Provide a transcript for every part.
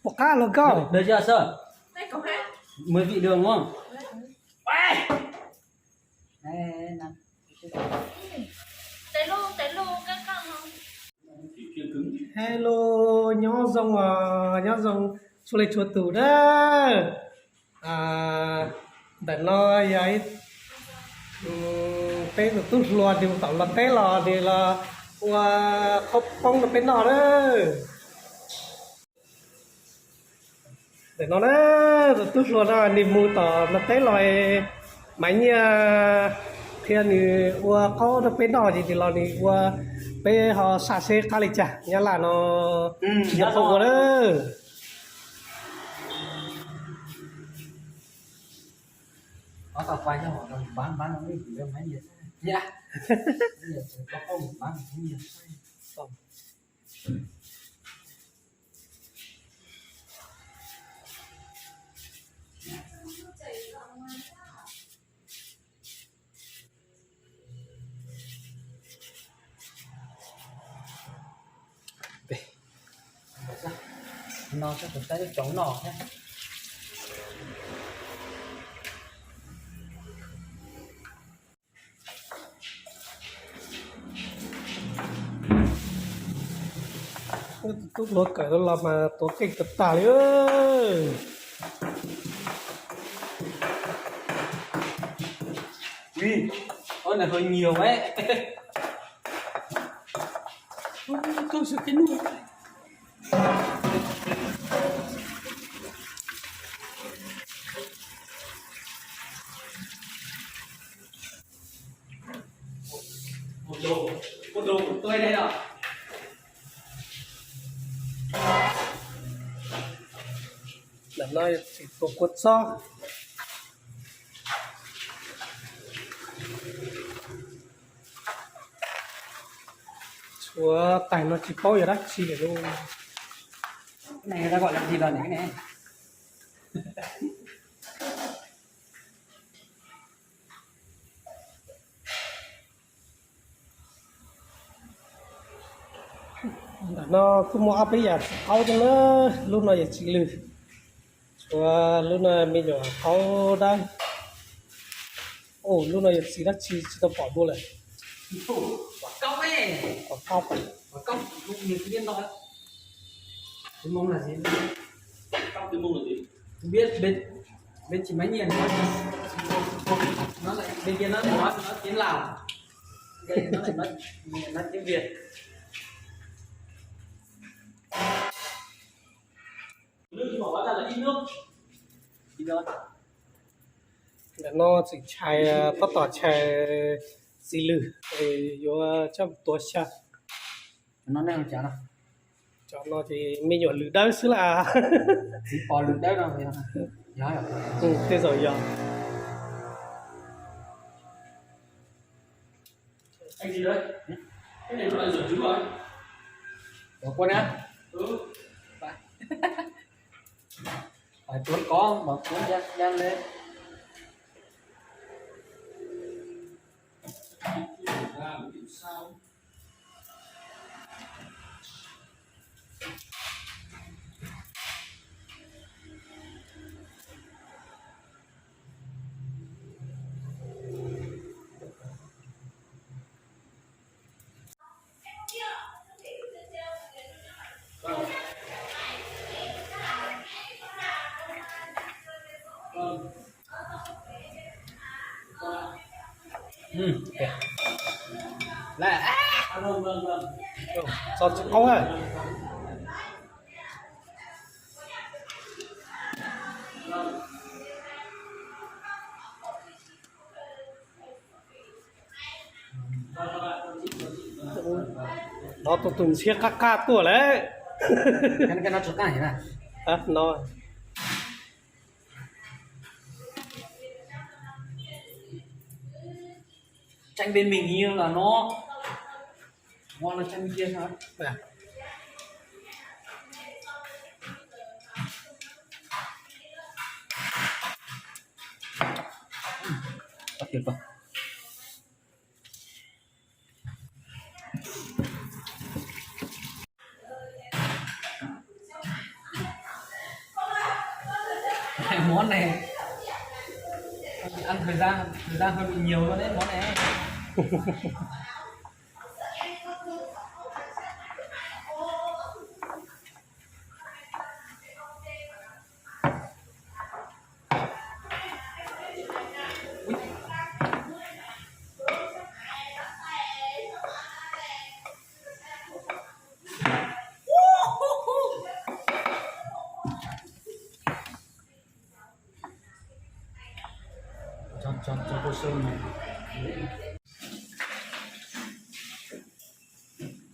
Pom qab los koj. Được chưa sir? Mười vị đường đúng không? Hello, nyob zoo, nyob zoo txhua leej txhua tus na. Ntawm no yog peb tus tub hluas nws mus tom Los Teb los nws los ua qhaub poob rau peb noj na. Ntawm no na, tus tub hluas no nws mus tom Los Teb los, Maiv Nyiaj qhia nws ua qhaub rau peb noj ces nws los nws ua, peb ho saib seb qab li cas. Nyab Laj no yog qhaub ua na. No saib tus saib lub tsoov no thiab. Tus tub hluas kawm los mas tuav keej tag tag li. Ui, ua nws hws nhiều ấy. Tôi sẽ cái nuôi. Một đồ, một đồ của tôi đây rồi. Ntawm no tsis tuav kua txob. Tshuav tais no tsis paub yog dab tsi lawm lauj. Cái này người ta gọi là gì rồi nhỉ cái này? Ntawm no kuj muaj ob peb yam txiv qaub thiab na. Lub no yog txiv lwg, tshuav lub no me nyuam qaub dawb. Lub no yog txiv dab tsi tsis tau pom dua lawm. Pom qaub. Tiếng Mông là gì? Không, tiếng Mông là gì? Không biết, bên, bên chị Máy Nhi nói, nó lại, bên kia nó lại nói, nói tiếng Lào. Đây nó lại nói, nói tiếng Việt. Nước nhưng mà hóa ra là ít nước. Ít nước. Ntawm no tseem tshais, tab tom tshais txiv lwg, yuav coj tuav xyaw. Cov no nej ua cas no? Cov no ces me nyuam lwg dawb xwb las. Txiv pos lwg dawb no. Tej zaum yog. Anh gì đấy? Cái này nó lại rửa trứng rồi. Ủa, quên á? Ừ. Phải trốn có mà trốn gian, gian đấy. Làm sao? Txo tsis qaub ha. No tus tus ntxhiab qab qab tuaj lawm. No. Tranh bên mình như là nó, nó là tranh bên kia sao? Có tuyệt vời. Món này ăn thời gian, thời gian hơi bị nhiều luôn đấy món này.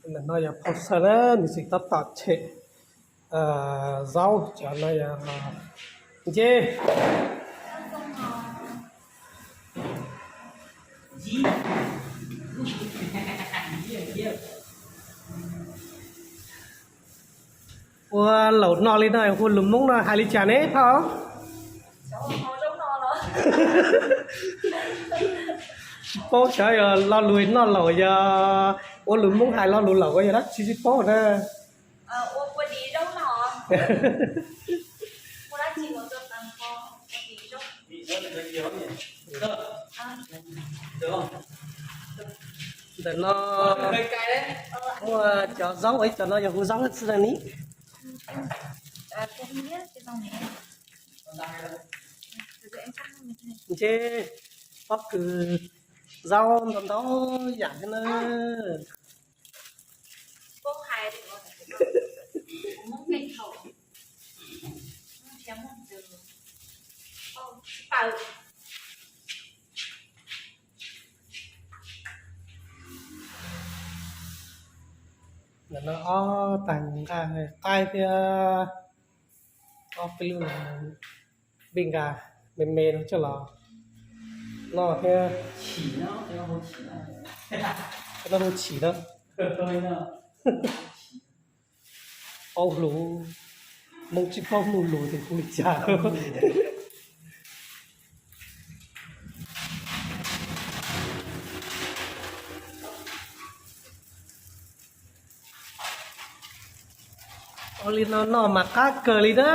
Ntawm no yog phau sawb na, nws tsis tab tom tshem zaub, cov no yog nce. Ua laum no li no hu lus Hmoob no hais li cas ne phauj? Tsis paub xyov yog lo lus noj laum, yog ua lus Hmoob hais lo lus laum ko yog dab tsi tsis paub na. Ntawm no muaj cov zaub, ib cov no yog hu zaub xwb na ni. Ntshe pob kws zaub ntau ntau yam thiab na. Ntawm no ob tag nqaij qaib thiab ob peb lub npij nkas me me no coj los noj thiab. Cov no hu chim na. Paub lus, Hmoob tsis paub Hmoob lus ces hu li cas. Ua li no noj mas qab kawg li na.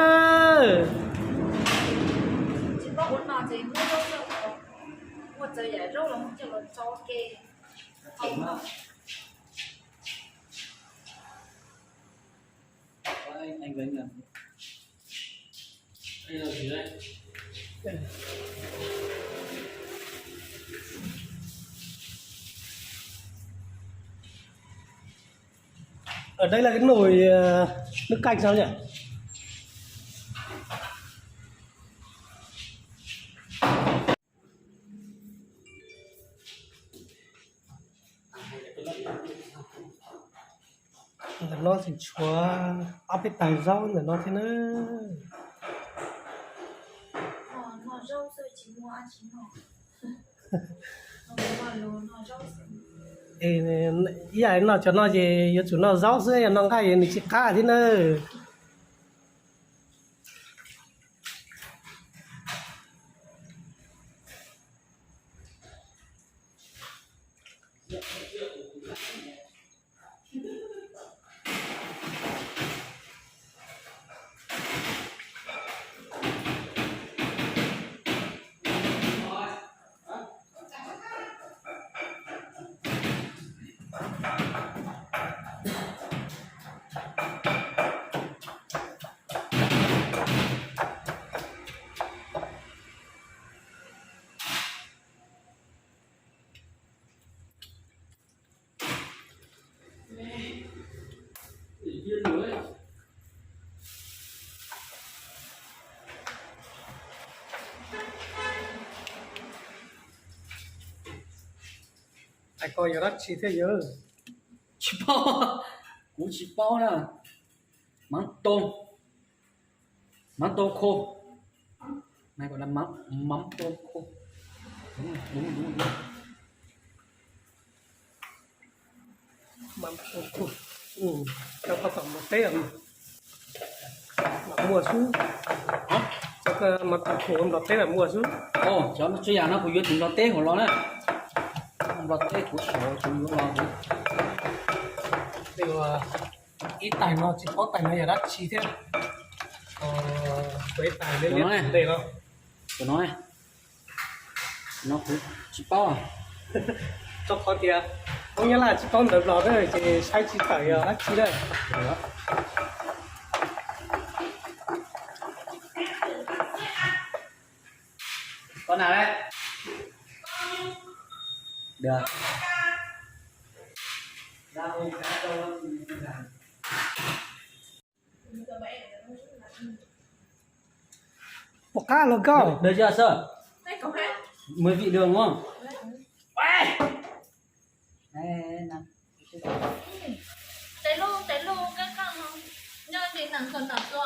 Ở đây là cái nồi ờ, nước canh sao nhỉ? Ntawm no tseem tshuav ob peb tag zaub ntawm no thiab na. Ib yam li no cov no ces yuav tsum noj zaub xwb, yog noj nqaij nws tsis qab thiab na. Ais ko yog dab tsi thiab yawg? Tsis paub, kuv tsis paub na. Mab too, mab too khô. Này gọi là mắm, mắm tôm khô. Đúng rồi, đúng rồi, đúng rồi. Mắm tôm khô. Ừ, cho có tầm một tép rồi. Mà mua xíu. Hả? Cho có mắm tôm khô Nplog teb mas muaj xwb. Ồ, cov no tsuas yam no kuv yuav tus Nplog teb hauv los na. Nplog teb kuv saum kuv yuav los. Ib tais no tsis paub tais no yog dab tsi thiab. Tus no, tus no, no kuv tsis paub. Rau qhov tias Hmoob Nyab Laj tsis paub ntawv Nplog na ces saib tsis tawm yog dab tsi na. Koj na, Pom qab los koj. Được chưa sir? Mười vị đường đúng không? Tes lub, tes lub kab kaj no nyob li nees nkaum ntawm dua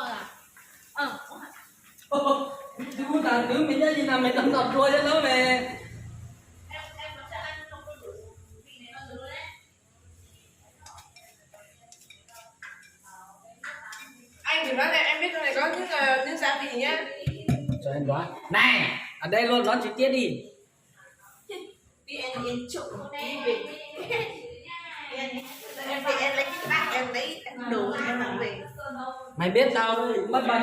lawm. Tus kuj tas twv mej nyob li nees nkaum ntawm dua thiab lawm mej. Anh thử nói xem em biết trong này có nước, ờ, nước gia vị nhá. Cho em đoán. Này, ở đây luôn, nói trực tiếp đi. Đi em, em trộn một tí về. Em, em, em lấy cái bát, em lấy em đồ, em mang về. Mày biết tao mất bao